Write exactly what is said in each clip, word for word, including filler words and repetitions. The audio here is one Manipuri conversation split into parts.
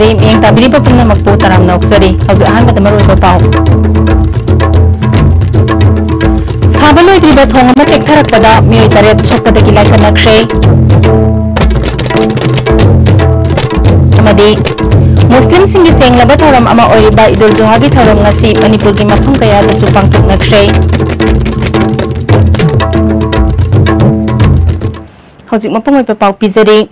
ꯃꯤꯠꯌꯦꯡ ꯇꯥꯕꯤꯔꯤꯕ ꯄꯨꯝꯅꯃꯛꯄꯨ ꯇꯔꯥꯝꯅ ꯑꯣꯛꯆꯔꯤ꯫ ꯍꯧꯖꯤꯛ ꯑꯍꯥꯟꯕꯗ ꯃꯔꯨꯑꯣꯏꯕ ꯄꯥꯎ꯫ ꯁꯥꯕ ꯂꯣꯏꯗ꯭ꯔꯤꯕ ꯊꯣꯡ ꯑꯃ ꯇꯦꯛꯊꯔꯛꯄꯗ ꯃꯤꯑꯣꯏ ꯇꯔꯦꯠ ꯁꯣꯛꯄꯗꯒꯤ ꯂꯥꯏꯀꯠꯅꯈ꯭ꯔꯦ꯫ ꯑꯃꯗꯤ ꯃꯨꯁꯂꯤꯝꯁꯤꯡꯒꯤ ꯁꯦꯡꯂꯕ ꯊꯧꯔꯝ ꯑꯃ ꯑꯣꯏꯔꯤꯕ ꯏꯗꯨꯜ ꯖꯨꯍꯥꯒꯤ ꯊꯧꯔꯝ ꯉꯁꯤ ꯃꯅꯤꯄꯨꯔꯒꯤ ꯃꯐꯝ ꯀꯌꯥꯗꯁꯨ ꯄꯥꯡꯊꯣꯛꯅꯈ꯭ꯔꯦ꯫ ꯍꯧꯖꯤꯛ ꯃꯄꯨꯡ ꯑꯣꯏꯕ ꯄꯥꯎ ꯄꯤꯖꯔꯤ꯫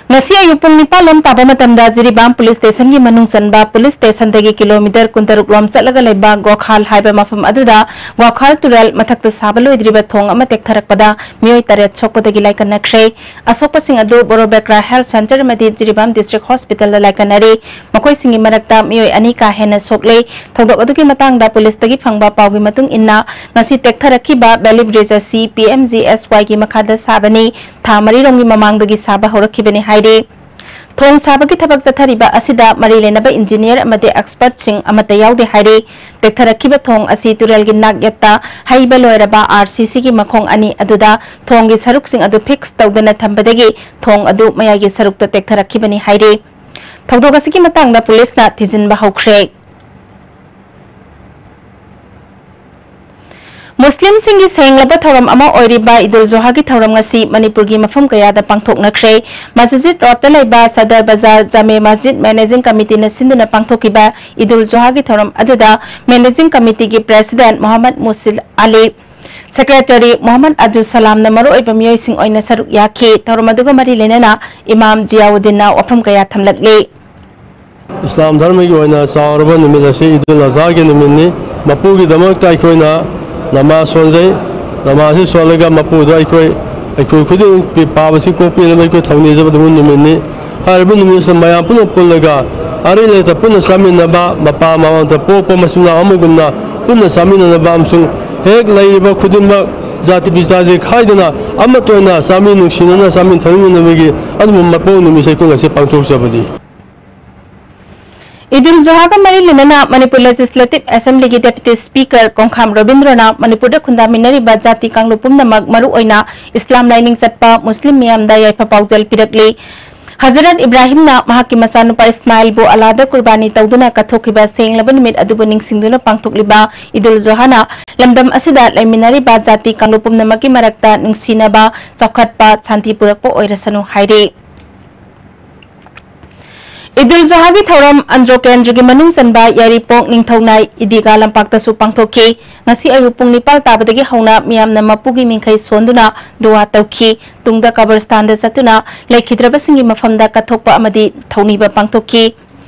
ꯉꯁꯤ ꯑꯌꯨꯛ ꯄꯨꯡ ꯅꯤꯄꯥꯟ ꯂꯣꯝ ꯇꯥꯕ ꯃꯇꯝꯗ ꯖꯤꯔꯤꯕꯥꯝ ꯄꯨꯂꯤꯁ ꯁ꯭ꯇꯦꯁꯟꯒꯤ ꯃꯅꯨꯡ ꯆꯟꯕ ꯄꯨꯂꯤꯁ ꯁ꯭ꯇꯦꯁꯟꯗꯒꯤ ꯀꯤꯂꯣꯃꯤꯇꯔ ꯀꯨꯟꯇꯔꯨꯛ ꯂꯣꯝ ꯆꯠꯂꯒ ꯂꯩꯕ ꯒꯣꯈꯥꯜ ꯍꯥꯏꯕ ꯃꯐꯝ ꯑꯗꯨꯗ ꯒꯣꯈꯥꯜ ꯇꯨꯔꯦꯜ ꯃꯊꯛꯇ ꯁꯥꯕ ꯂꯣꯏꯗ꯭ꯔꯤꯕ ꯊꯣꯡ ꯑꯃ ꯇꯦꯛꯊꯔꯛꯄꯗ ꯃꯤꯑꯣꯏ ꯇꯔꯦꯠ ꯁꯣꯛꯄꯗꯒꯤ ꯂꯥꯏꯀꯠꯅꯈ꯭ꯔꯦ꯫ ꯑꯁꯣꯛꯄꯁꯤꯡ ꯑꯗꯨ ꯕꯣꯔꯣꯕꯦꯀ꯭ꯔꯥ ꯍꯦꯜꯊ ꯁꯦꯟꯇꯔ ꯑꯃꯗꯤ ꯖꯤꯔꯤꯕꯥꯝ ꯗꯤꯁꯇ꯭ꯔꯤꯛ ꯍꯣꯁꯄꯤꯇꯥꯜꯗ ꯂꯥꯏꯀꯠꯅꯔꯤ꯫ ꯃꯈꯣꯏꯁꯤꯡꯒꯤ ꯃꯔꯛꯇ ꯃꯤꯑꯣꯏ ꯑꯅꯤ ꯀꯥ ꯍꯦꯟꯅ ꯁꯣꯛꯂꯦ꯫ ꯊꯧꯗꯣꯛ ꯑꯗꯨꯒꯤ ꯃꯇꯥꯡꯗ ꯄꯨꯂꯤꯁꯇꯒꯤ ꯐꯪꯕ ꯄꯥꯎꯒꯤ ꯃꯇꯨꯡ ꯏꯟꯅ, ꯉꯁꯤ ꯇꯦꯛꯊꯔꯛꯈꯤꯕ ꯕꯦꯂꯤ ꯕ꯭ꯔꯤꯖ ꯑꯁꯤ ꯄꯤ ꯑꯦꯝ ꯖꯤ ꯑꯦꯁ ꯋꯥꯏꯒꯤ ꯃꯈꯥꯗ ꯁꯥꯕꯅꯤ꯫ ꯊꯥ ꯃꯔꯤꯔꯣꯝꯒꯤ ꯃꯃꯥꯡꯗꯒꯤ ꯁꯥꯕ ꯍꯧꯔꯛꯈꯤꯕꯅꯤ ꯍꯥꯏꯔꯤ꯫ ꯊꯣꯡ ꯁꯥꯕꯒꯤ ꯊꯕꯛ ꯆꯠꯊꯔꯤꯕ ꯑꯁꯤꯗ ꯃꯔꯤ ꯂꯩꯅꯕ ꯏꯟꯖꯤꯅꯤꯌꯔ ꯑꯃꯗꯤ ꯑꯦꯛꯁꯄꯔꯠꯁꯤꯡ ꯑꯃꯠꯇ ꯌꯥꯎꯗꯦ ꯍꯥꯏꯔꯤ꯫ ꯇꯦꯛꯊꯔꯛꯈꯤꯕ ꯊꯣꯡ ꯑꯁꯤ ꯇꯨꯔꯦꯜꯒꯤ ꯅꯥꯛ ꯌꯦꯠꯇ ꯍꯩꯕ ꯂꯣꯏꯔꯕ ꯑꯥꯔ ꯁꯤ ꯁꯤꯒꯤ ꯃꯈꯣꯡ ꯑꯅꯤ ꯑꯗꯨꯗ ꯊꯣꯡꯒꯤ ꯁꯔꯨꯛꯁꯤꯡ ꯑꯗꯨ ꯐꯤꯛꯁ ꯇꯧꯗꯅ ꯊꯝꯕꯗꯒꯤ ꯊꯣꯡ ꯑꯗꯨ ꯃꯌꯥꯏꯒꯤ ꯁꯔꯨꯛꯇ ꯇꯦꯛꯊꯔꯛꯈꯤꯕꯅꯤ ꯍꯥꯏꯔꯤ꯫ ꯊꯧꯗꯣꯛ ꯑꯁꯤꯒꯤ ꯃꯇꯥꯡꯗ ꯄꯨꯂꯤꯁꯅ ꯊꯤꯖꯤꯟꯕ ꯍꯧꯈ꯭ꯔꯦ꯫ ꯃꯨꯁꯂꯤꯝꯁꯤꯡꯒꯤ ꯁꯦꯡꯂꯕ ꯊꯧꯔꯝ ꯑꯃ ꯑꯣꯏꯔꯤꯕ ꯏꯗꯨꯜ ꯖꯨꯍꯥꯒꯤ ꯊꯧꯔꯝ ꯉꯁꯤ ꯃꯅꯤꯄꯨꯔꯒꯤ ꯃꯐꯝ ꯀꯌꯥꯗ ꯄꯥꯡꯊꯣꯛꯅꯈ꯭ꯔꯦ꯫ ꯃꯁꯖꯤꯗ ꯔꯣꯗꯇ ꯂꯩꯕ ꯁꯗꯔ ꯕꯖꯥꯔ ꯖꯥꯃꯦ ꯃꯁꯖꯤꯗ ꯃꯦꯅꯦꯖꯤꯡ ꯀꯃꯤꯇꯤꯅ ꯁꯤꯟꯗꯨꯅ ꯄꯥꯡꯊꯣꯛꯈꯤꯕ ꯏꯗꯨꯜ ꯖꯨꯍꯥꯒꯤ ꯊꯧꯔꯝ ꯑꯗꯨꯗ ꯃꯦꯅꯦꯖꯤꯡ ꯀꯃꯤꯇꯤꯒꯤ ꯄ꯭ꯔꯦꯁꯤꯗꯦꯟꯠ ꯃꯣꯍꯝꯃꯗ ꯃꯨꯁꯤꯜ ꯑꯂꯤ, ꯁꯦꯀ꯭ꯔꯦꯇꯔꯤ ꯃꯣꯍꯝꯃꯗ ꯑꯖꯨ ꯁꯂꯥꯝꯅ ꯃꯔꯨꯑꯣꯏꯕ ꯃꯤꯑꯣꯏꯁꯤꯡ ꯑꯣꯏꯅ ꯁꯔꯨꯛ ꯌꯥꯈꯤ꯫ ꯊꯧꯔꯝ ꯑꯗꯨꯒ ꯃꯔꯤ ꯂꯩꯅꯅ ꯏꯃꯥꯝ ꯖꯤꯌꯥꯎꯗꯤꯟꯅ ꯋꯥꯐꯝ ꯀꯌꯥ ꯊꯝꯂꯛꯂꯤ꯫ ꯏꯁꯂꯥꯝ ꯙꯔꯃꯒꯤ ꯑꯣꯏꯅ ꯆꯥꯎꯔꯕ ꯅꯨꯃꯤꯠ ꯑꯁꯤ ꯏꯗꯨꯜ ꯑꯖꯍꯥꯒꯤ ꯅꯨꯃꯤꯠꯅꯤ꯫ ꯃꯄꯨꯒꯤꯗꯃꯛꯇ ꯑꯩꯈꯣꯏꯅ ꯅꯃꯥꯖ ꯁꯣꯟꯖꯩ꯫ ꯅꯃꯥꯖꯁꯤ ꯁꯣꯜꯂꯒ ꯃꯄꯨꯗ ꯑꯩꯈꯣꯏ, ꯑꯩꯈꯣꯏ ꯈꯨꯗꯤꯡꯃꯛꯀꯤ ꯄꯥꯕꯁꯤ ꯀꯣꯛꯄꯤꯅꯕ ꯑꯩꯈꯣꯏ ꯊꯧꯅꯤꯖꯕ ꯑꯗꯨꯒꯨꯝꯕ ꯅꯨꯃꯤꯠꯅꯤ꯫ ꯍꯥꯏꯔꯤꯕ ꯅꯨꯃꯤꯠꯁꯤꯗ ꯃꯌꯥꯝ ꯄꯨꯟꯅ ꯄꯨꯜꯂꯒ ꯑꯔꯩ ꯂꯩꯇ ꯄꯨꯟꯅ ꯆꯥꯃꯤꯟꯅꯕ, ꯃꯄꯥ ꯃꯃꯥꯗ ꯄꯣꯛꯄ ꯃꯆꯤꯟ ꯃꯅꯥꯎ ꯑꯃꯒꯨꯝꯅ ꯄꯨꯟꯅ ꯆꯥꯃꯤꯟꯅꯅꯕ ꯑꯃꯁꯨꯡ ꯍꯦꯛ ꯂꯩꯔꯤꯕ ꯈꯨꯗꯤꯡꯃꯛ ꯖꯥꯇꯤ ꯕꯤꯖꯥꯇꯤ ꯈꯥꯏꯗꯅ ꯑꯃꯠꯇ ꯑꯣꯏꯅ ꯆꯥꯃꯤꯟ ꯅꯨꯡꯁꯤꯅꯅ ꯆꯥꯃꯤꯟ ꯊꯛꯃꯤꯟꯅꯕꯒꯤ ꯑꯗꯨꯒꯨꯝꯕ ꯃꯄꯣꯛ ꯅꯨꯃꯤꯠꯁꯦ ꯑꯩꯈꯣꯏ ꯉꯁꯤ ꯄꯥꯡꯊꯣꯛꯆꯕꯅꯤ꯫ ꯏꯗꯨꯜ ꯖꯨꯍꯥꯒ ꯃꯔꯤ ꯂꯩꯅꯅ ꯃꯅꯤꯄꯨꯔ ꯂꯦꯖꯤꯁꯂꯦꯇꯤꯚ ꯑꯦꯁꯦꯝꯕ꯭ꯂꯤꯒꯤ ꯗꯦꯄꯨꯇꯤ ꯁ꯭ꯄꯤꯀꯔ ꯀꯣꯡꯈꯥꯝ ꯔꯣꯕꯤꯟꯗ꯭ꯔꯅ ꯃꯅꯤꯄꯨꯔꯗ ꯈꯨꯟꯗꯥꯃꯤꯟꯅꯔꯤꯕ ꯖꯥꯇꯤ ꯀꯥꯡꯂꯨꯞ ꯄꯨꯝꯅꯃꯛ, ꯃꯔꯨꯑꯣꯏꯅ ꯏꯁꯂꯥꯝ ꯂꯥꯏꯅꯤꯡ ꯆꯠꯄ ꯃꯨꯁꯂꯤꯝ ꯃꯤꯌꯥꯝꯗ ꯌꯥꯏꯐ ꯄꯥꯎꯖꯦꯜ ꯄꯤꯔꯛꯂꯤ꯫ ꯍꯖꯔꯠ ꯏꯕ꯭ꯔꯥꯍꯤꯝꯅ ꯃꯍꯥꯛꯀꯤ ꯃꯆꯥꯅꯨꯄꯥ ꯏꯁꯃꯥꯏꯜꯕꯨ ꯑꯜꯂꯥꯗ ꯀꯨꯔꯕꯥꯅꯤ ꯇꯧꯗꯨꯅ ꯀꯠꯊꯣꯛꯈꯤꯕ ꯁꯦꯡꯂꯕ ꯅꯨꯃꯤꯠ ꯑꯗꯨꯕꯨ ꯅꯤꯡꯁꯤꯡꯗꯨꯅ ꯄꯥꯡꯊꯣꯛꯂꯤꯕ ꯏꯗꯨꯜ ꯖꯨꯍꯥꯅ ꯂꯝꯗꯝ ꯑꯁꯤꯗ ꯂꯩꯃꯤꯟꯅꯔꯤꯕ ꯖꯥꯇꯤ ꯀꯥꯡꯂꯨꯞ ꯄꯨꯝꯅꯃꯛꯀꯤ ꯃꯔꯛꯇ ꯅꯨꯡꯁꯤꯅꯕ, ꯆꯥꯎꯈꯠꯄ, ꯁꯥꯟꯇꯤ ꯄꯨꯔꯛꯄ ꯑꯣꯏꯔꯁꯅꯨ ꯍꯥꯏꯔꯤ꯫ ꯏꯗꯨꯜ ꯖꯨꯍꯥꯒꯤ ꯊꯧꯔꯝ ꯑꯟꯗ꯭ꯔꯣ ꯀꯦꯟꯗ꯭ꯔꯒꯤ ꯃꯅꯨꯡ ꯆꯟꯕ ꯌꯥꯏꯔꯤꯄꯣꯛ ꯅꯤꯡꯊꯧꯅꯥꯏ ꯏꯗꯤꯒꯥ ꯂꯝꯄꯥꯛꯇꯁꯨ ꯄꯥꯡꯊꯣꯛꯈꯤ꯫ ꯉꯁꯤ ꯑꯌꯨꯛ ꯄꯨꯡ ꯅꯤꯄꯥꯜ ꯇꯥꯕꯗꯒꯤ ꯍꯧꯅ ꯃꯤꯌꯥꯝꯅ ꯃꯄꯨꯒꯤ ꯃꯤꯡꯈꯩ ꯁꯣꯟꯗꯨꯅ ꯗꯨꯋꯥ ꯇꯧꯈꯤ꯫ ꯇꯨꯡꯗ ꯀꯕꯔꯁꯇꯥꯟꯗ ꯆꯠꯇꯨꯅ ꯂꯩꯈꯤꯗ꯭ꯔꯕꯁꯤꯡꯒꯤ ꯃꯐꯝꯗ ꯀꯠꯊꯣꯛꯄ ꯑꯃꯗꯤ ꯊꯧꯅꯤꯕ ꯄꯥꯡꯊꯣꯛꯈꯤ꯫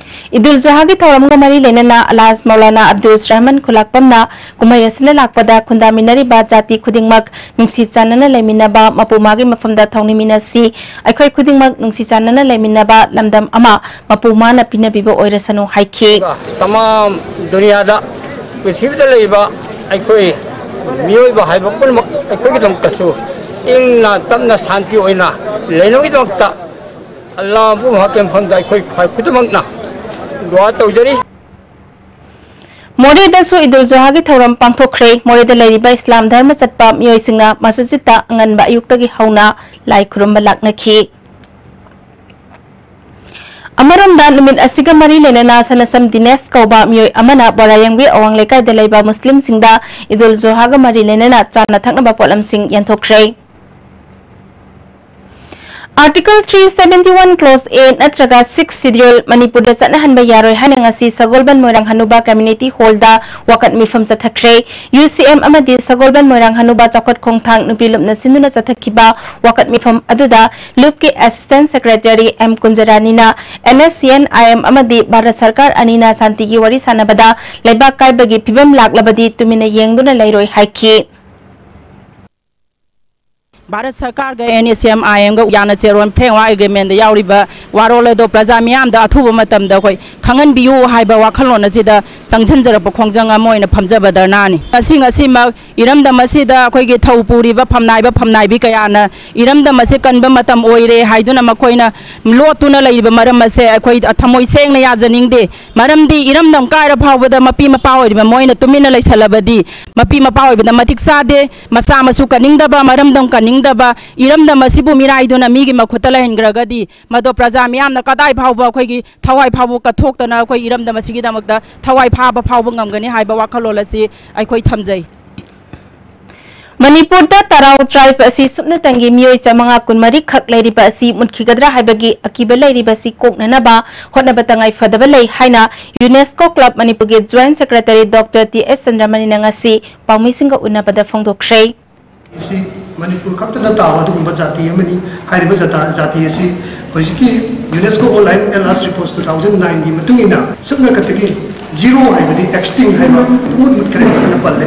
ꯏꯗꯨꯜ ꯖꯨꯍꯥꯒꯤ ꯊꯧꯔꯝꯒ ꯃꯔꯤ ꯂꯩꯅꯅ ꯑꯂꯥꯖ ꯃꯧꯂꯥꯅꯥ ꯑꯕꯗꯨꯜ ꯔꯍꯃꯟ ꯈꯨꯂꯥꯛꯄꯝꯅ ꯀꯨꯝꯍꯩ ꯑꯁꯤꯗ ꯂꯥꯛꯄꯗ ꯈꯨꯟꯗꯥꯃꯤꯟꯅꯔꯤꯕ ꯖꯥꯇꯤ ꯈꯨꯗꯤꯡꯃꯛ ꯅꯨꯡꯁꯤ ꯆꯥꯟꯅꯅ ꯂꯩꯃꯤꯟꯅꯕ, ꯃꯄꯨ ꯃꯥꯒꯤ ꯃꯐꯝꯗ ꯊꯧꯅꯤꯃꯤꯟꯅꯁꯤ, ꯑꯩꯈꯣꯏ ꯈꯨꯗꯤꯡꯃꯛ ꯅꯨꯡꯁꯤ ꯆꯥꯟꯅꯅ ꯂꯩꯃꯤꯟꯅꯕ ꯂꯝꯗꯝ ꯑꯃ ꯃꯄꯨ ꯃꯥꯅ ꯄꯤꯅꯕꯤꯕ ꯑꯣꯏꯔꯁꯅꯨ ꯍꯥꯏꯈꯤ꯫ ꯇꯃꯥꯝ ꯗꯨꯅꯤꯌꯥꯗ, ꯄ꯭ꯔꯤꯊꯤꯕꯤꯗ ꯂꯩꯔꯤꯕ ꯑꯩꯈꯣꯏ ꯃꯤꯑꯣꯏꯕ ꯍꯥꯏꯕ ꯄꯨꯝꯅꯃꯛ ꯑꯩꯈꯣꯏꯒꯤꯗꯃꯛꯇꯁꯨ ꯏꯪꯅ ꯇꯞꯅ ꯁꯥꯟꯇꯤ ꯑꯣꯏꯅ ꯂꯩꯅꯕꯒꯤꯗꯃꯛꯇ ꯑꯜꯂꯥꯍ ꯃꯄꯨ ꯃꯍꯥꯛꯀꯤ ꯃꯐꯝꯗ ꯑꯩꯈꯣꯏ ꯈ꯭ꯋꯥꯏ ꯈꯨꯗꯤꯡꯃꯛꯅ ꯗꯨꯋꯥ ꯇꯧꯖꯔꯤ꯫ ꯃꯣꯔꯦꯗꯁꯨ ꯏꯗꯨꯜ ꯖꯨꯍꯥꯒꯤ ꯊꯧꯔꯝ ꯄꯥꯡꯊꯣꯛꯈ꯭ꯔꯦ꯫ ꯃꯣꯔꯦꯗ ꯂꯩꯔꯤꯕ ꯏꯁꯂꯥꯝ ꯙꯔꯃ ꯆꯠꯄ ꯃꯤꯑꯣꯏꯁꯤꯡꯅ ꯃꯁꯖꯤꯠꯇ ꯑꯉꯟꯕ ꯑꯌꯨꯛꯇꯒꯤ ꯍꯧꯅ ꯂꯥꯏ ꯈꯨꯔꯨꯝꯕ ꯂꯥꯛꯅꯈꯤ꯫ ꯑꯃꯔꯣꯝꯗ, ꯅꯨꯃꯤꯠ ꯑꯁꯤꯒ ꯃꯔꯤ ꯂꯩꯅꯅ ꯁꯅꯁꯝ ꯗꯤꯅꯦꯁ ꯀꯧꯕ ꯃꯤꯑꯣꯏ ꯑꯃꯅ ꯕꯣꯔꯥꯌꯦꯡꯕꯤ ꯑꯋꯥꯡ ꯂꯩꯀꯥꯏꯗ ꯂꯩꯕ ꯃꯨꯁꯂꯤꯝꯁꯤꯡꯗ ꯏꯗꯨꯜ ꯖꯨꯍꯥꯒ ꯃꯔꯤ ꯂꯩꯅꯅ ꯆꯥꯅ ꯊꯛꯅꯕ ꯄꯣꯠꯂꯝꯁꯤꯡ ꯌꯦꯟꯊꯣꯛꯈ꯭ꯔꯦ꯫ Article three seventy one Clause A ꯅꯠꯇ꯭ꯔꯒ Sixth Schedule ꯃꯅꯤꯄꯨꯔꯗ ꯆꯠꯅꯍꯟꯕ ꯌꯥꯔꯣꯏ ꯍꯥꯏꯅ ꯉꯁꯤ ꯁꯒꯣꯜꯕꯟ ꯃꯣꯏꯔꯥꯡ ꯍꯅꯨꯕ Community Hallꯗ ꯋꯥꯀꯠ ꯃꯤꯐꯝ ꯆꯠꯊꯈ꯭ꯔꯦ꯫ UCM ꯑꯃꯗꯤ ꯁꯒꯣꯜꯕꯟ ꯃꯣꯏꯔꯥꯡ ꯍꯅꯨꯕ ꯆꯥꯎꯈꯠ ꯈꯣꯡꯊꯥꯡ ꯅꯨꯄꯤ ꯂꯨꯞꯅ ꯁꯤꯟꯗꯨꯅ ꯆꯠꯊꯈꯤꯕ ꯋꯥꯀꯠ ꯃꯤꯐꯝ ꯑꯗꯨꯗ ꯂꯨꯞꯀꯤ Assistant Secretary M ꯀꯨꯟꯖꯔꯥꯅꯤꯅ NSCN IM ꯑꯃꯗꯤ ꯚꯥꯔꯠ ꯁꯔꯀꯥꯔ ꯑꯅꯤꯅ ꯁꯥꯟꯇꯤꯒꯤ ꯋꯥꯔꯤ ꯁꯥꯟꯅꯕꯗ ꯂꯩꯕꯥꯛ ꯀꯥꯏꯕꯒꯤ ꯐꯤꯕꯝ ꯂꯥꯛꯂꯕꯗꯤ ꯇꯨꯃꯤꯟꯅ ꯌꯦꯡꯗꯨꯅ ꯂꯩꯔꯣꯏ ꯍꯥꯏꯈꯤ꯫ ꯚꯥꯔꯠ ꯁꯔꯀꯥꯔꯒ NSCN IMꯒ ꯌꯥꯅ ꯆꯦꯔꯣꯟ Framework Agreementꯗ ꯌꯥꯎꯔꯤꯕ ꯋꯥꯔꯣꯜ ꯑꯗꯣ ꯄ꯭ꯔꯖꯥ ꯃꯤꯌꯥꯝꯗ ꯑꯊꯨꯕ ꯃꯇꯝꯗ ꯑꯩꯈꯣꯏ ꯈꯪꯍꯟꯕꯤꯌꯨ ꯍꯥꯏꯕ ꯋꯥꯈꯜꯂꯣꯟ ꯑꯁꯤꯗ ꯆꯪꯁꯤꯟꯖꯔꯛꯄ ꯈꯣꯡꯖꯪ ꯑꯃ ꯑꯣꯏꯅ ꯐꯝꯖꯕ ꯙꯔꯅꯥꯅꯤ꯫ ꯉꯁꯤ, ꯉꯁꯤꯃꯛ ꯏꯔꯝꯗꯝ ꯑꯁꯤꯗ ꯑꯩꯈꯣꯏꯒꯤ ꯊꯧ ꯄꯨꯔꯤꯕ ꯐꯝꯅꯥꯏꯕ ꯐꯝꯅꯥꯏꯕꯤ ꯀꯌꯥꯅ ꯏꯔꯝꯗꯝ ꯑꯁꯤ ꯀꯟꯕ ꯃꯇꯝ ꯑꯣꯏꯔꯦ ꯍꯥꯏꯗꯨꯅ ꯃꯈꯣꯏꯅ ꯂꯣꯠꯇꯨꯅ ꯂꯩꯔꯤꯕ ꯃꯔꯝ ꯑꯁꯦ ꯑꯩꯈꯣꯏ ꯊꯃꯣꯏ ꯁꯦꯡꯅ ꯌꯥꯖꯅꯤꯡꯗꯦ꯫ ꯃꯔꯝꯗꯤ ꯏꯔꯝꯗꯝ ꯀꯥꯏꯔ ꯐꯥꯎꯕꯗ ꯃꯄꯤ ꯃꯄꯥ ꯑꯣꯏꯔꯤꯕ ꯃꯣꯏꯅ ꯇꯨꯃꯤꯟꯅ ꯂꯩꯁꯜꯂꯕꯗꯤ ꯃꯄꯤ ꯃꯄꯥ ꯑꯣꯏꯕꯗ ꯃꯇꯤꯛ ꯆꯥꯗꯦ꯫ ꯃꯆꯥ ꯃꯁꯨ ꯀꯟꯅꯤꯡꯗꯕ, ꯃꯔꯝꯗꯝ ꯀꯟꯅꯤꯡ ꯈꯪꯗꯕ ꯏꯔꯝꯗꯝ ꯑꯁꯤꯕꯨ ꯃꯤꯔꯥꯏꯗꯨꯅ ꯃꯤꯒꯤ ꯃꯈꯨꯠꯇ ꯂꯩꯍꯟꯈ꯭ꯔꯒꯗꯤ, ꯃꯗꯣ ꯄ꯭ꯔꯖꯥ ꯃꯤꯌꯥꯝꯅ ꯀꯗꯥꯏ ꯐꯥꯎꯕ ꯑꯩꯈꯣꯏꯒꯤ ꯊꯋꯥꯏ ꯐꯥꯎꯕ ꯀꯠꯊꯣꯛꯇꯅ ꯑꯩꯈꯣꯏ ꯏꯔꯝꯗꯝ ꯑꯁꯤꯒꯤꯗꯃꯛꯇ ꯊꯋꯥꯏ ꯐꯥꯕ ꯐꯥꯎꯕ ꯉꯝꯒꯅꯤ ꯍꯥꯏꯕ ꯋꯥꯈꯜꯂꯣꯟ ꯑꯁꯤ ꯑꯩꯈꯣꯏ ꯊꯝꯖꯩ꯫ ꯃꯅꯤꯄꯨꯔꯗ ꯇꯔꯥꯎ tribe ꯑꯁꯤ ꯁꯨꯞꯅꯇꯪꯒꯤ ꯃꯤꯑꯣꯏ ꯆꯥꯃꯉꯥ ꯀꯨꯟꯃꯔꯤ ꯈꯛ ꯂꯩꯔꯤꯕ ꯑꯁꯤ ꯃꯨꯠꯈꯤꯒꯗ꯭ꯔꯥ ꯍꯥꯏꯕꯒꯤ ꯑꯀꯤꯕ ꯂꯩꯔꯤꯕ ꯑꯁꯤ ꯀꯣꯛꯅꯅꯕ ꯍꯣꯠꯅꯕ ꯇꯉꯥꯏ ꯐꯗꯕ ꯂꯩ ꯍꯥꯏꯅ UNESCO Club ꯃꯅꯤꯄꯨꯔꯒꯤ Joint Secretary Doctor ꯇꯤ ꯑꯦꯁ ꯆꯟꯗ꯭ꯔꯃꯅꯤꯅ ꯉꯁꯤ ꯄꯥꯎꯃꯤꯁꯤꯡꯒ ꯎꯅꯕꯗ ꯐꯣꯡꯗꯣꯛꯈ꯭ꯔꯦ꯫ ꯁꯤ ꯃꯅꯤꯄꯨꯔ ꯈꯛꯇꯗ ꯇꯥꯕ ꯑꯗꯨꯒꯨꯝꯕ ꯖꯥꯇꯤ ꯑꯃꯅꯤ꯫ ꯍꯥꯏꯔꯤꯕ ꯖꯥꯇꯥ-, ꯖꯥꯇꯤ ꯑꯁꯤ ꯍꯧꯖꯤꯛꯀꯤ UNESCO World Land Atlas Report two thousand nine ꯒꯤ ꯃꯇꯨꯡ ꯏꯟꯅ ꯁꯨꯞꯅ ꯈꯛꯇꯒꯤ zero ꯍꯥꯏꯕꯗꯤ extinct ꯍꯥꯏꯕ ꯄꯨꯡꯃꯨꯠ ꯃꯨꯠꯈ꯭ꯔꯦ ꯍꯥꯏꯅ ꯄꯜꯂꯦ꯫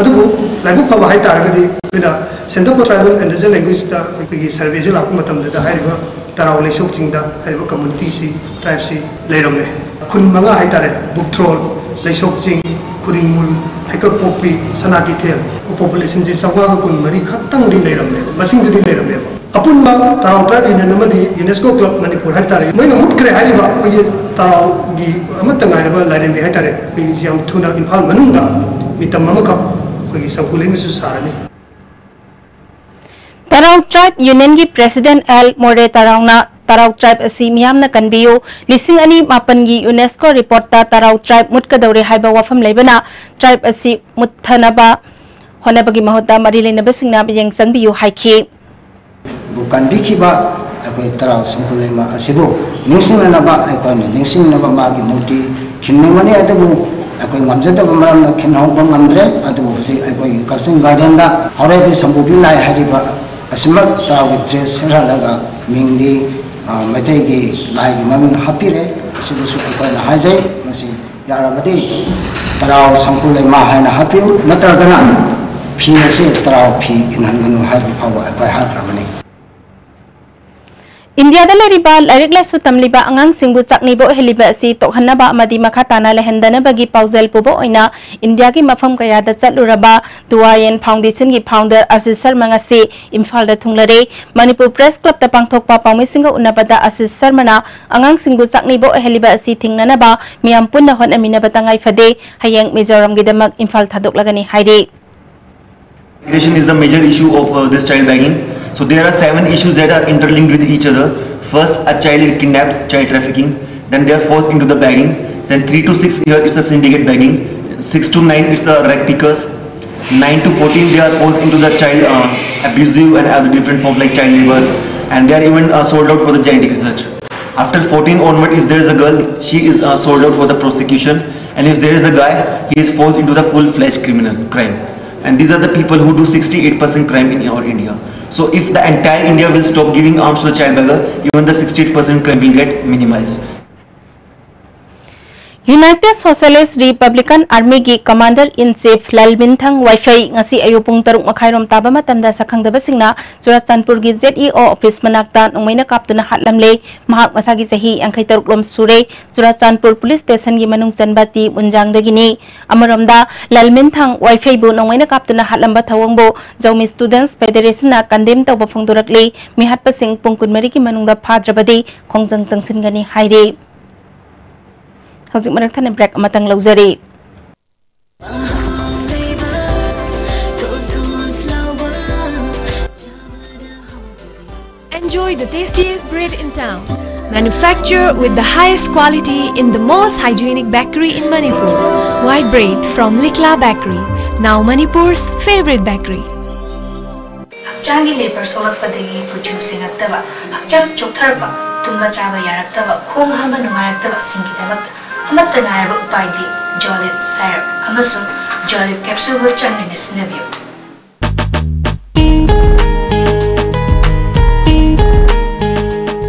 ꯑꯗꯨꯕꯨ ꯂꯥꯏꯕꯛ ꯐꯕ ꯍꯥꯏꯇꯥꯔꯒꯗꯤ ꯑꯩꯈꯣꯏꯅ Center for Tribal and Indigenous Languages ꯇ ꯑꯩꯈꯣꯏꯒꯤ survey ꯁꯦ ꯂꯥꯛꯄ ꯃꯇꯝꯗꯗ ꯍꯥꯏꯔꯤꯕ ꯇꯔꯥꯎ ꯂꯩꯁꯣꯛꯁꯤꯡꯗ ꯍꯥꯏꯔꯤꯕ community ꯁꯤ, tribe ꯁꯤ ꯂꯩꯔꯝꯃꯦ꯫ ꯈꯨꯟ ꯃꯉꯥ ꯍꯥꯏꯇꯥꯔꯦ, ꯕꯨꯛꯊ꯭ꯔꯣꯜ, ꯂꯩꯁꯣꯛꯆꯤꯡ, ꯈꯨꯔꯤꯡꯃꯨꯜ, ꯍꯩꯀꯛꯄꯣꯛꯄꯤ, ꯁꯅꯥ ꯀꯩꯊꯦꯜ꯫ Population ꯁꯤ ꯆꯥꯝꯃꯉꯥꯒ ꯀꯨꯟꯃꯔꯤ ꯈꯛꯇꯪꯗꯤ ꯂꯩꯔꯝꯃꯦ, ꯃꯁꯤꯡꯗꯨꯗꯤ ꯂꯩꯔꯝꯃꯦꯕ꯫ ꯑꯄꯨꯟꯕ ꯇꯔꯥꯎ Tribe Union ꯑꯃꯗꯤ UNESCO Club ꯃꯅꯤꯄꯨꯔ ꯍꯥꯏꯇꯥꯔꯦ, ꯃꯣꯏꯅ ꯃꯨꯠꯈ꯭ꯔꯦ ꯍꯥꯏꯔꯤꯕ ꯑꯩꯈꯣꯏꯒꯤ ꯇꯔꯥꯎꯒꯤ ꯑꯃꯠꯇ ꯉꯥꯏꯔꯕ ꯂꯥꯏꯔꯦꯝꯕꯤ ꯍꯥꯏꯇꯥꯔꯦ, ꯑꯩꯈꯣꯏ ꯌꯥꯝ ꯊꯨꯅ ꯏꯝꯐꯥꯜ ꯃꯅꯨꯡꯗ ꯃꯤꯇꯝ ꯑꯃꯈꯛ ꯑꯩꯈꯣꯏꯒꯤ ꯁꯪꯒꯨ ꯂꯩꯃꯁꯨ ꯁꯥꯔꯅꯤ꯫ ꯇꯔꯥꯎ Tribe Union ꯒꯤ President ꯑꯦꯜ ꯃꯣꯔꯦ ꯇꯔꯥꯎꯅ ꯇꯔꯥꯎ tribe ꯑꯁꯤ ꯃꯤꯌꯥꯝꯅ ꯀꯟꯕꯤꯌꯨ, ꯂꯤꯁꯤꯡ ꯑꯅꯤ ꯃꯥꯄꯟꯒꯤ UNESCO report ꯇ ꯇꯔꯥꯎ tribe ꯃꯨꯠꯀꯗꯧꯔꯦ ꯍꯥꯏꯕ ꯋꯥꯐꯝ ꯂꯩꯕꯅ tribe ꯑꯁꯤ ꯃꯨꯠꯊꯅꯕ ꯍꯣꯠꯅꯕꯒꯤ ꯃꯍꯨꯠꯇ ꯃꯔꯤ ꯂꯩꯅꯕꯁꯤꯡꯅ ꯃꯤꯠꯌꯦꯡ ꯆꯪꯕꯤꯌꯨ ꯍꯥꯏꯈꯤ꯫ ꯕꯨ ꯀꯟꯕꯤꯈꯤꯕ ꯑꯩꯈꯣꯏ ꯇꯔꯥꯎ ꯁꯪꯒꯨ ꯂꯩꯃ ꯑꯁꯤꯕꯨ ꯅꯤꯡꯁꯤꯡꯅꯅꯕ ꯑꯩꯈꯣꯏꯅ ꯅꯤꯡꯁꯤꯡꯅꯕ ꯃꯥꯒꯤ ꯃꯨꯔꯇꯤ ꯈꯤꯟꯅꯤꯡꯕꯅꯤ, ꯑꯗꯨꯕꯨ ꯑꯩꯈꯣꯏ ꯉꯝꯖꯗꯕ ꯃꯔꯝꯅ ꯈꯤꯟꯍꯧꯕ ꯉꯝꯗ꯭ꯔꯦ꯫ ꯑꯗꯨꯕꯨ ꯍꯧꯖꯤꯛ ꯑꯩꯈꯣꯏꯒꯤ ꯀꯛꯆꯤꯡ garden ꯗ ꯍꯧꯔꯛꯏꯕ ꯁꯝꯕꯨꯕꯤ ꯂꯥꯏ ꯍꯥꯏꯔꯤꯕ ꯑꯁꯤꯃꯛ ꯇꯔꯥꯎꯒꯤ dress ꯁꯦꯠꯍꯜꯂꯒ ꯃꯤꯡꯗꯤ, ꯑ, ꯃꯩꯇꯩꯒꯤ ꯂꯥꯏꯒꯤ ꯃꯃꯤꯡ ꯍꯥꯞꯄꯤꯔꯦ꯫ ꯑꯁꯤꯗꯁꯨ ꯑꯩꯈꯣꯏꯅ ꯍꯥꯏꯖꯩ, ꯃꯁꯤ ꯌꯥꯔꯒꯗꯤ ꯇꯔꯥꯎ ꯁꯪꯒꯨ ꯂꯩꯃ ꯍꯥꯏꯅ ꯍꯥꯞꯄꯤꯌꯨ, ꯅꯠꯇ꯭ꯔꯒꯅ ꯐꯤ ꯑꯁꯤ ꯇꯔꯥꯎ ꯐꯤ ꯏꯟꯍꯟꯒꯅꯨ ꯍꯥꯏꯕ ꯐꯥꯎꯕ ꯑꯩꯈꯣꯏ ꯍꯥꯏꯈ꯭ꯔꯕꯅꯤ꯫ ꯏꯟꯗꯤꯌꯥꯗ ꯂꯩꯔꯤꯕ ꯂꯥꯏꯔꯤꯛ ꯂꯥꯏꯁꯨ ꯇꯝꯂꯤꯕ ꯑꯉꯥꯡꯁꯤꯡꯕꯨ ꯆꯥꯛꯅꯤꯕ ꯑꯣꯏꯍꯜꯂꯤꯕ ꯑꯁꯤ ꯇꯣꯛꯍꯟꯅꯕ ꯑꯃꯗꯤ ꯃꯈꯥ ꯇꯥꯅ ꯂꯩꯍꯟꯗꯅꯕꯒꯤ ꯄꯥꯎꯖꯦꯜ ꯄꯨꯕ ꯑꯣꯏꯅ ꯏꯟꯗꯤꯌꯥꯒꯤ ꯃꯐꯝ ꯀꯌꯥꯗ ꯆꯠꯂꯨꯔꯕ ꯇꯨꯋꯥꯌꯦꯟ Foundation ꯒꯤ founder ꯑꯁꯤꯁ ꯁꯔꯃ ꯉꯁꯤ ꯏꯝꯐꯥꯜꯗ ꯊꯨꯡꯂꯔꯦ꯫ ꯃꯅꯤꯄꯨꯔ Press Club ꯇ ꯄꯥꯡꯊꯣꯛꯄ ꯄꯥꯎꯃꯤꯁꯤꯡꯒ ꯎꯅꯕꯗ ꯑꯁꯤꯁ ꯁꯔꯃꯅ ꯑꯉꯥꯡꯁꯤꯡꯕꯨ ꯆꯥꯛꯅꯤꯕ ꯑꯣꯏꯍꯜꯂꯤꯕ ꯑꯁꯤ ꯊꯤꯡꯅꯅꯕ ꯃꯤꯌꯥꯝ ꯄꯨꯟꯅ ꯍꯣꯠꯅꯃꯤꯟꯅꯕ ꯇꯉꯥꯏ ꯐꯗꯦ꯫ ꯍꯌꯦꯡ ꯃꯤꯖꯣꯔꯥꯝꯒꯤꯗꯃꯛ ꯏꯝꯐꯥꯜ ꯊꯥꯗꯣꯛꯂꯒꯅꯤ ꯍꯥꯏꯔꯤ꯫ Education is the major issue of uh, this child bagging. So there are seven issues that are interlinked with each other. First, a child is kidnapped, child trafficking. Then they are forced into the bagging. Then three to six year is the syndicate bagging. Six to nine is the rag pickers. Nine to fourteen they are forced into the child uh, abusive and other different forms like child labor. And they are even uh, sold out for the genetic research. After fourteen onward, if there is a girl, she is uh, sold out for the prosecution. And if there is a guy, he is forced into the full-fledged criminal crime. And these are the people who do sixty-eight percent crime in our India. So if the entire India will stop giving arms to the child beggar, even the sixty-eight percent crime will get minimized. United Socialist Republican Army ꯒꯤ Commander in Chief ꯂꯜꯃꯤꯟꯊꯪ ꯋꯥꯏꯐꯩ ꯉꯁꯤ ꯑꯌꯨꯛ ꯄꯨꯡ ꯇꯔꯨꯛ ꯃꯈꯥꯏꯔꯣꯝ ꯇꯥꯕ ꯃꯇꯝꯗ ꯁꯛꯈꯪꯗꯕꯁꯤꯡꯅ ꯆꯨꯔꯥꯆꯥꯟꯄꯨꯔꯒꯤ Z E O office ꯃꯅꯥꯛꯇ ꯅꯣꯡꯃꯩꯅ ꯀꯥꯞꯇꯨꯅ ꯍꯥꯠꯂꯝꯂꯦ꯫ ꯃꯍꯥꯛ ꯃꯁꯥꯒꯤ ꯆꯍꯤ ꯌꯥꯡꯈꯩ ꯇꯔꯨꯛ ꯂꯣꯝ ꯁꯨꯔꯦ꯫ ꯆꯨꯔꯥꯆꯥꯟꯄꯨꯔ Police Station ꯒꯤ ꯃꯅꯨꯡ ꯆꯟꯕ ꯇꯤ ꯃꯨꯟꯖꯥꯡꯗꯒꯤꯅꯤ꯫ ꯑꯃꯔꯣꯝꯗ, ꯂꯜꯃꯤꯟꯊꯪ ꯋꯥꯏꯐꯩꯕꯨ ꯅꯣꯡꯃꯩꯅ ꯀꯥꯞꯇꯨꯅ ꯍꯥꯠꯂꯝꯕ ꯊꯧꯑꯣꯡꯕꯨ ꯖꯧꯃꯤ Students Federation ꯅ condemn ꯇꯧꯕ ꯐꯣꯡꯗꯣꯔꯛꯂꯤ꯫ ꯃꯤꯍꯥꯠꯄꯁꯤꯡ ꯄꯨꯡ ꯀꯨꯟꯃꯔꯤꯒꯤ ꯃꯅꯨꯡꯗ ꯐꯥꯗ꯭ꯔꯕꯗꯤ ꯈꯣꯡꯖꯪ ꯆꯪꯁꯤꯟꯒꯅꯤ ꯍꯥꯏꯔꯤ꯫ ꯍꯧꯖꯤꯛ ꯃꯔꯛ ꯊꯠꯅ break ꯑꯃꯇꯪ ꯂꯧꯖꯔꯤ꯫ Enjoy the tastiest bread in town. Manufactured with the highest quality in the most hygienic bakery in Manipur. White bread from Likla Bakery, now Manipur's favorite bakery. ꯍꯛꯆꯥꯡꯒꯤ ꯂꯦꯕꯔ ꯁꯣꯛꯂꯛꯄꯗꯒꯤ ꯀꯨꯆꯨ ꯁꯦꯡꯉꯛꯇꯕ, ꯍꯛꯆꯥꯡ ꯆꯣꯛꯊꯔꯛꯄ, ꯇꯨꯝꯕ ꯆꯥꯕ ꯌꯥꯔꯛꯇꯕ, ꯈꯣꯡ ꯍꯥꯝꯕ ꯅꯨꯡꯉꯥꯏꯔꯛꯇꯕꯁꯤꯡꯒꯤꯗꯃꯛꯇ ꯑꯃꯠꯇ ꯉꯥꯏꯔꯕ ꯎꯄꯥꯏꯗꯤ ꯖꯣꯂꯤꯞ ꯁꯥꯏꯔꯞ ꯑꯃꯁꯨꯡ ꯖꯣꯂꯤꯞ ꯀꯦꯞꯁꯨꯜꯕꯨ ꯆꯥꯡ ꯅꯥꯏꯅ ꯁꯤꯖꯤꯟꯅꯕꯤꯌꯨ꯫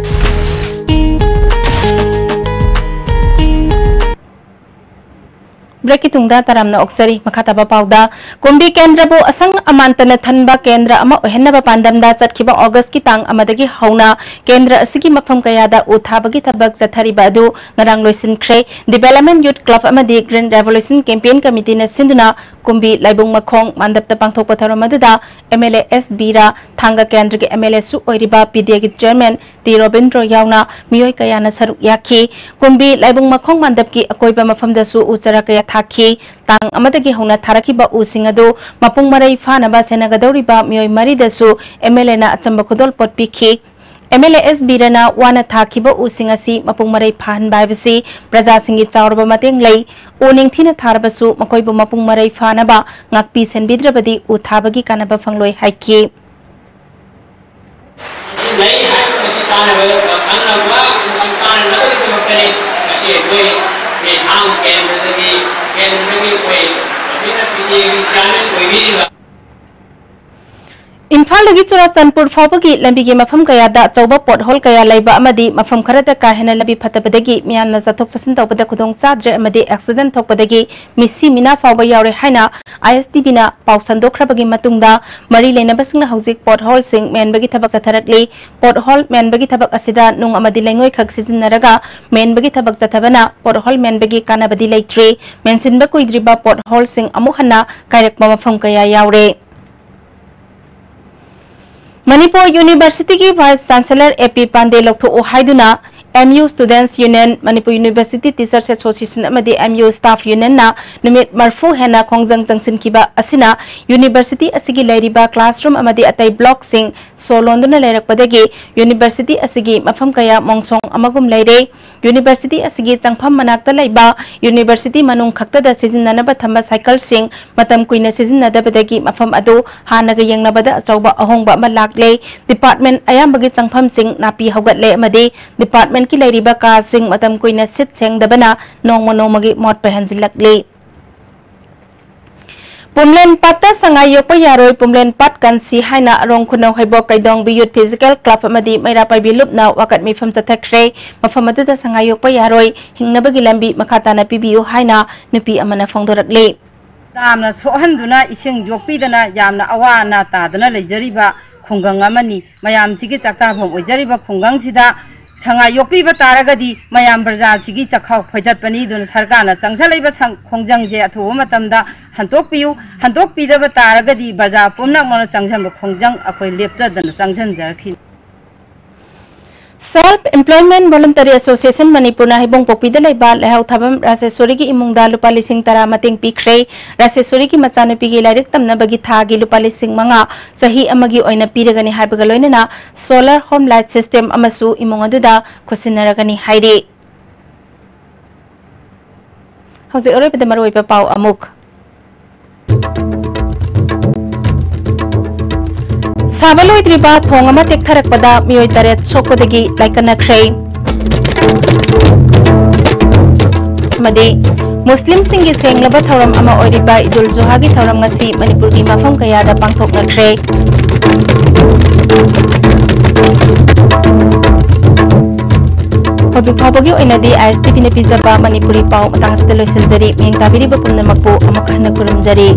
Break ꯀꯤ ꯇꯨꯡꯗ ꯇꯔꯥꯝꯅ ꯑꯣꯛꯆꯔꯤ꯫ ꯃꯈꯥ ꯇꯥꯕ ꯄꯥꯎꯗ, ꯀꯨꯝꯕꯤ ꯀꯦꯟꯗ꯭ꯔꯕꯨ ꯑꯁꯪ ꯑꯃꯥꯟꯇꯅ ꯊꯟꯕ ꯀꯦꯟꯗ꯭ꯔ ꯑꯃ ꯑꯣꯏꯍꯟꯅꯕ ꯄꯥꯟꯗꯝꯗ ꯆꯠꯈꯤꯕ August ꯀꯤ ꯇꯥꯡ ꯑꯃꯗꯒꯤ ꯍꯧꯅ ꯀꯦꯟꯗ꯭ꯔ ꯑꯁꯤꯒꯤ ꯃꯐꯝ ꯀꯌꯥꯗ ꯎ ꯊꯥꯕꯒꯤ ꯊꯕꯛ ꯆꯠꯊꯔꯤꯕ ꯑꯗꯨ ꯉꯔꯥꯡ ꯂꯣꯏꯁꯤꯟꯈ꯭ꯔꯦ꯫ Development Youth Club ꯑꯃꯗꯤ Green Revolution Campaign Committee ꯅ ꯁꯤꯟꯗꯨꯅ ꯀꯨꯝꯕꯤ ꯂꯥꯏꯕꯨꯡ ꯃꯈꯣꯡ ꯃꯥꯟꯗꯞꯇ ꯄꯥꯡꯊꯣꯛꯄ ꯊꯧꯔꯝ ꯑꯗꯨꯗ M L A S ꯕꯤꯔꯥ, ꯊꯥꯡꯒ ꯀꯦꯟꯗ꯭ꯔꯒꯤ M L A ꯁꯨ ꯑꯣꯏꯔꯤꯕ P D A ꯒꯤ Chairman ꯇꯤ ꯔꯣꯕꯤꯟꯗ꯭ꯔꯣ ꯌꯥꯎꯅ ꯃꯤꯑꯣꯏ ꯀꯌꯥꯅ ꯁꯔꯨꯛ ꯌꯥꯈꯤ꯫ ꯀꯨꯝꯕꯤ ꯂꯥꯏꯕꯨꯡ ꯃꯈꯣꯡ ꯃꯥꯟꯗꯞꯀꯤ ꯑꯀꯣꯏꯕ ꯃꯐꯝꯗꯁꯨ ꯎ ꯆꯥꯔꯥ ꯀꯌꯥ ꯊꯥꯈꯤ꯫ ꯇꯥꯡ ꯑꯃꯗꯒꯤ ꯍꯧꯅ ꯊꯥꯔꯛꯈꯤꯕ ꯎꯁꯤꯡ ꯑꯗꯨ ꯃꯄꯨꯡ ꯃꯔꯩ ꯐꯥꯅꯕ ꯁꯦꯟꯅꯒꯗꯧꯔꯤꯕ ꯃꯤꯑꯣꯏ ꯃꯔꯤꯗꯁꯨ MLAꯅ ꯑꯆꯝꯕ ꯈꯨꯗꯣꯜꯄꯣꯠ ꯄꯤꯈꯤ꯫ MLA S ꯕꯤꯔꯦꯟꯅ ꯋꯥꯅ ꯊꯥꯈꯤꯕ ꯎꯁꯤꯡ ꯑꯁꯤ ꯃꯄꯨꯡ ꯃꯔꯩ ꯐꯥꯍꯟꯕ ꯍꯥꯏꯕꯁꯤ ꯄ꯭ꯔꯖꯥꯁꯤꯡꯒꯤ ꯆꯥꯎꯔꯕ ꯃꯇꯦꯡ ꯂꯩ꯫ ꯎ ꯅꯤꯡꯊꯤꯅ ꯊꯥꯔꯕꯁꯨ ꯃꯈꯣꯏꯕꯨ ꯃꯄꯨꯡ ꯃꯔꯩ ꯐꯥꯅꯕ ꯉꯥꯛꯄꯤ ꯁꯦꯟꯕꯤꯗ꯭ꯔꯕꯗꯤ ꯎ ꯊꯥꯕꯒꯤ ꯀꯥꯟꯅꯕ ꯐꯪꯂꯣꯏ ꯍꯥꯏꯈꯤ꯫ ꯂꯩ ꯍꯥꯏꯕ ꯃꯁꯤ ꯇꯥꯟꯅꯕ ꯈꯪꯅꯕ ꯑꯃꯁꯨꯡ ꯇꯥꯟꯅꯅꯕꯒꯤꯗꯃꯛꯇꯅꯤ꯫ ꯉꯁꯤ ꯑꯩꯈꯣꯏ ꯃꯤ ꯊꯥꯡ ꯀꯦꯟꯗ꯭ꯔꯗꯒꯤ, ꯀꯦꯟꯗ꯭ꯔꯗꯒꯤ ꯑꯩꯈꯣꯏ ꯆꯥꯎꯈꯠꯅ ꯄꯤꯊꯦꯡꯒꯤ ꯆꯤꯌꯔꯃꯦꯟ ꯑꯣꯏꯕꯤꯔꯤꯕ ꯏꯝꯐꯥꯜꯗꯒꯤ ꯆꯨꯔꯥꯆꯥꯟꯄꯨꯔ ꯐꯥꯎꯕꯒꯤ ꯂꯝꯕꯤꯒꯤ ꯃꯐꯝ ꯀꯌꯥꯗ ꯑꯆꯧꯕ ꯄꯣꯠꯍꯣꯜ ꯀꯌꯥ ꯂꯩꯕ ꯑꯃꯗꯤ ꯃꯐꯝ ꯈꯔꯗ ꯀꯥ ꯍꯦꯟꯅ ꯂꯝꯕꯤ ꯐꯠꯇꯕꯗꯒꯤ ꯃꯤꯌꯥꯝꯅ ꯆꯠꯊꯣꯛ ꯆꯠꯁꯤꯟ ꯇꯧꯕꯗ ꯈꯨꯗꯣꯡ ꯆꯥꯗ꯭ꯔꯦ ꯑꯃꯗꯤ ꯑꯦꯛꯁꯤꯗꯦꯟ ꯊꯣꯛꯄꯗꯒꯤ ꯃꯤꯁꯤ ꯃꯤꯅꯥ ꯐꯥꯎꯕ ꯌꯥꯎꯔꯦ ꯍꯥꯏꯅ ISTVꯅ ꯄꯥꯎ ꯁꯟꯗꯣꯛꯈ꯭ꯔꯕꯒꯤ ꯃꯇꯨꯡꯗ, ꯃꯔꯤ ꯂꯩꯅꯕꯁꯤꯡꯅ ꯍꯧꯖꯤꯛ ꯄꯣꯠꯍꯣꯜꯁꯤꯡ ꯃꯦꯟꯕꯒꯤ ꯊꯕꯛ ꯆꯠꯊꯔꯛꯂꯤ꯫ ꯄꯣꯠꯍꯣꯜ ꯃꯦꯟꯕꯒꯤ ꯊꯕꯛ ꯑꯁꯤꯗ ꯅꯨꯡ ꯑꯃꯗꯤ ꯂꯩꯉꯣꯏꯈꯛ ꯁꯤꯖꯤꯟꯅꯔꯒ ꯃꯦꯟꯕꯒꯤ ꯊꯕꯛ ꯆꯠꯊꯕꯅ ꯄꯣꯠꯍꯣꯜ ꯃꯦꯟꯕꯒꯤ ꯀꯥꯟꯅꯕꯗꯤ ꯂꯩꯇ꯭ꯔꯤ꯫ ꯃꯦꯟꯁꯤꯟꯕ ꯀꯨꯏꯗ꯭ꯔꯤꯕ ꯄꯣꯠꯍꯣꯜꯁꯤꯡ ꯑꯃꯨꯛ ꯍꯟꯅ ꯀꯥꯏꯔꯛꯄ ꯃꯐꯝ ꯀꯌꯥ ꯌꯥꯎꯔꯦ꯫ ꯃꯅꯤꯄꯨꯔ ꯌꯨꯅꯤꯚꯔꯁꯤꯇꯤꯒꯤ vice chancellor A P Pandey ꯂꯧꯊꯣꯛꯎ ꯍꯥꯏꯗꯨꯅ MU Students Union, Manipur university teachers association ꯑꯃꯗꯤ MU Staff Unionꯅ ꯅꯨꯃꯤꯠ ꯃꯔꯐꯨ ꯍꯦꯟꯅ ꯈꯣꯡꯖꯪ ꯆꯪꯁꯤꯟꯈꯤꯕ ꯑꯁꯤꯅ ꯌꯨꯅꯤꯚꯔꯁꯤꯇꯤ ꯑꯁꯤꯒꯤ ꯂꯩꯔꯤꯕ ꯀ꯭ꯂꯥꯁꯔꯨꯝ ꯑꯃꯗꯤ ꯑꯇꯩ ꯕ꯭ꯂꯣꯛꯁꯤꯡ ꯁꯣ ꯂꯣꯟꯗꯨꯅ ꯂꯩꯔꯛꯄꯗꯒꯤ ꯌꯨꯅꯤꯚꯔꯁꯤꯇꯤ ꯑꯁꯤꯒꯤ ꯃꯐꯝ ꯀꯌꯥ ꯃꯣꯡꯁꯣꯡ ꯑꯃꯒꯨꯝ ꯂꯩꯔꯦ꯫ ꯌꯨꯅꯤꯚꯔꯁꯤꯇꯤ ꯑꯁꯤꯒꯤ ꯆꯪꯐꯝ ꯃꯅꯥꯛꯇ ꯂꯩꯕ ꯌꯨꯅꯤꯚꯔꯁꯤꯇꯤ ꯃꯅꯨꯡ ꯈꯛꯇꯗ ꯁꯤꯖꯤꯟꯅꯅꯕ ꯊꯝꯕ ꯁꯥꯏꯀꯜꯁꯤꯡ ꯃꯇꯝ ꯀꯨꯏꯅ ꯁꯤꯖꯤꯟꯅꯗꯕꯗꯒꯤ ꯃꯐꯝ ꯑꯗꯨ ꯍꯥꯟꯅꯒ ꯌꯦꯡꯅꯕꯗ ꯑꯆꯧꯕ ꯑꯍꯣꯡꯕ ꯑꯃ ꯂꯥꯛꯂꯦ꯫ ꯗꯤꯄꯥꯔꯠꯃꯦꯟ ꯑꯌꯥꯝꯕꯒꯤ ꯆꯪꯐꯝꯁꯤꯡ ꯅꯥꯄꯤ ꯍꯧꯒꯠꯂꯦ ꯑꯃꯗꯤ ꯗꯤꯄꯥꯔꯠꯃꯦꯟꯀꯤ ꯂꯩꯔꯤꯕ ꯀꯥꯁꯤꯡ ꯃꯇꯝ ꯀꯨꯏꯅ ꯁꯤꯠ ꯁꯦꯡꯗꯕꯅ ꯅꯣꯡꯃ ꯅꯣꯡꯃꯒꯤ ꯃꯣꯠꯄ ꯍꯦꯟꯖꯤꯜꯂꯛꯂꯤ꯫ ꯄꯨꯝꯂꯦꯟ ꯄꯥꯠꯇ ꯁꯉꯥꯏ ꯌꯣꯛꯄ ꯌꯥꯔꯣꯏ, ꯄꯨꯝꯂꯦꯟ ꯄꯥꯠ ꯀꯟꯁꯤ ꯍꯥꯏꯅ ꯑꯔꯣꯡ ꯈꯨꯅꯧ ꯍꯩꯕꯣꯛ ꯀꯩꯗꯣꯡꯕꯤ ꯌꯨꯠ ꯐꯤꯖꯤꯀꯦꯜ ꯀ꯭ꯂꯕ ꯑꯃꯗꯤ ꯃꯩꯔꯥ ꯄꯥꯏꯕꯤ ꯂꯨꯞꯅ ꯋꯥꯀꯠ ꯃꯤꯐꯝ ꯆꯠꯊꯈ꯭ꯔꯦ꯫ ꯃꯐꯝ ꯑꯗꯨꯗ ꯁꯉꯥꯏ ꯌꯣꯛꯄ ꯌꯥꯔꯣꯏ, ꯍꯤꯡꯅꯕꯒꯤ ꯂꯝꯕꯤ ꯃꯈꯥ ꯇꯥꯅ ꯄꯤꯕꯤꯌꯨ ꯍꯥꯏꯅ ꯅꯨꯄꯤ ꯑꯃꯅ ꯐꯣꯡꯗꯣꯔꯛꯂꯤ꯫ ꯗꯥꯝꯅ ꯁꯣꯛꯍꯟꯗꯨꯅ ꯏꯁꯤꯡ ꯌꯣꯛꯄꯤꯗꯅ ꯌꯥꯝꯅ ꯑꯋꯥ ꯑꯅꯥ ꯇꯥꯗꯨꯅ ꯂꯩꯖꯔꯤꯕ ꯈꯨꯡꯒꯪ ꯑꯃꯅꯤ꯫ ꯃꯌꯥꯝꯁꯤꯒꯤ ꯆꯥꯛꯇꯥꯐꯝ ꯑꯣꯏꯖꯔꯤꯕ ꯈꯨꯡꯒꯪꯁꯤꯗ ꯁꯉꯥꯏ ꯌꯣꯛꯄꯤꯕ ꯇꯥꯔꯒꯗꯤ ꯃꯌꯥꯝ ꯄ꯭ꯔꯖꯥꯁꯤꯒꯤ ꯆꯥꯛꯈꯥꯎ ꯐꯣꯏꯗꯠꯄꯅꯤ꯫ ꯑꯗꯨꯅ ꯁꯔꯀꯥꯔꯅ ꯆꯪꯁꯤꯜꯂꯛꯏꯕ ꯁꯪ-, ꯈꯣꯡꯖꯪꯁꯦ ꯑꯊꯨꯕ ꯃꯇꯝꯗ ꯍꯟꯗꯣꯛꯄꯤꯌꯨ꯫ ꯍꯟꯗꯣꯛꯄꯤꯗꯕ ꯇꯥꯔꯒꯗꯤ ꯄ꯭ꯔꯖꯥ ꯄꯨꯝꯅꯃꯛꯅ ꯆꯪꯁꯤꯟꯕ ꯈꯣꯡꯖꯪ ꯑꯩꯈꯣꯏ ꯂꯦꯞꯆꯗꯅ ꯆꯪꯁꯤꯟꯖꯔꯛꯈꯤꯅꯤ꯫ Self Employment Voluntary Association ꯃꯅꯤꯄꯨꯔꯅ ꯍꯩꯕꯣꯡꯄꯣꯛꯄꯤꯗ ꯂꯩꯕ ꯂꯩꯍꯥꯎ ꯊꯥꯕꯝ ꯔꯥꯖꯦꯁꯣꯔꯤꯒꯤ ꯏꯃꯨꯡꯗ ꯂꯨꯄꯥ ꯂꯤꯁꯤꯡ ꯇꯔꯥ ꯃꯇꯦꯡ ꯄꯤꯈ꯭ꯔꯦ꯫ ꯔꯥꯖꯦꯁꯣꯔꯤꯒꯤ ꯃꯆꯥꯅꯨꯄꯤꯒꯤ ꯂꯥꯏꯔꯤꯛ ꯇꯝꯅꯕꯒꯤ ꯊꯥꯒꯤ ꯂꯨꯄꯥ ꯂꯤꯁꯤꯡ ꯃꯉꯥ ꯆꯍꯤ ꯑꯃꯒꯤ ꯑꯣꯏꯅ ꯄꯤꯔꯒꯅꯤ ꯍꯥꯏꯕꯒ ꯂꯣꯏꯅꯅ solar home light system ꯑꯃꯁꯨ ꯏꯃꯨꯡ ꯑꯗꯨꯗ ꯈꯨꯠꯁꯤꯟꯅꯔꯒꯅꯤ ꯍꯥꯏꯔꯤ꯫ ꯍꯧꯖꯤꯛ ꯑꯔꯣꯏꯕꯗ ꯃꯔꯨꯑꯣꯏꯕ ꯄꯥꯎ ꯑꯃꯨꯛ꯫ ꯁꯥꯕ ꯂꯣꯏꯗ꯭ꯔꯤꯕ ꯊꯣꯡ ꯑꯃ ꯇꯦꯛꯊꯔꯛꯄꯗ ꯃꯤꯑꯣꯏ ꯇꯔꯦꯠ ꯁꯣꯛꯄꯗꯒꯤ ꯂꯥꯏꯀꯠꯅꯈ꯭ꯔꯦ꯫ ꯑꯃꯗꯤ ꯃꯨꯁꯂꯤꯝꯁꯤꯡꯒꯤ ꯁꯦꯡꯂꯕ ꯊꯧꯔꯝ ꯑꯃ ꯑꯣꯏꯔꯤꯕ ꯏꯗꯨꯜ ꯖꯨꯍꯥꯒꯤ ꯊꯧꯔꯝ ꯉꯁꯤ ꯃꯅꯤꯄꯨꯔꯒꯤ ꯃꯐꯝ ꯀꯌꯥꯗ ꯄꯥꯡꯊꯣꯛꯅꯈ꯭ꯔꯦ꯫ ꯍꯧꯖꯤꯛ ꯐꯥꯎꯕꯒꯤ ꯑꯣꯏꯅꯗꯤ ISTVꯅ ꯄꯤꯖꯕ ꯃꯅꯤꯄꯨꯔꯤ ꯄꯥꯎ ꯃꯇꯥꯡ ꯑꯁꯤꯗ ꯂꯣꯏꯁꯤꯟꯖꯔꯤ꯫ ꯃꯤꯠꯌꯦꯡ ꯇꯥꯕꯤꯔꯤꯕ ꯄꯨꯝꯅꯃꯛꯄꯨ ꯑꯃꯨꯛ ꯍꯟꯅ ꯈꯨꯔꯨꯝꯖꯔꯤ꯫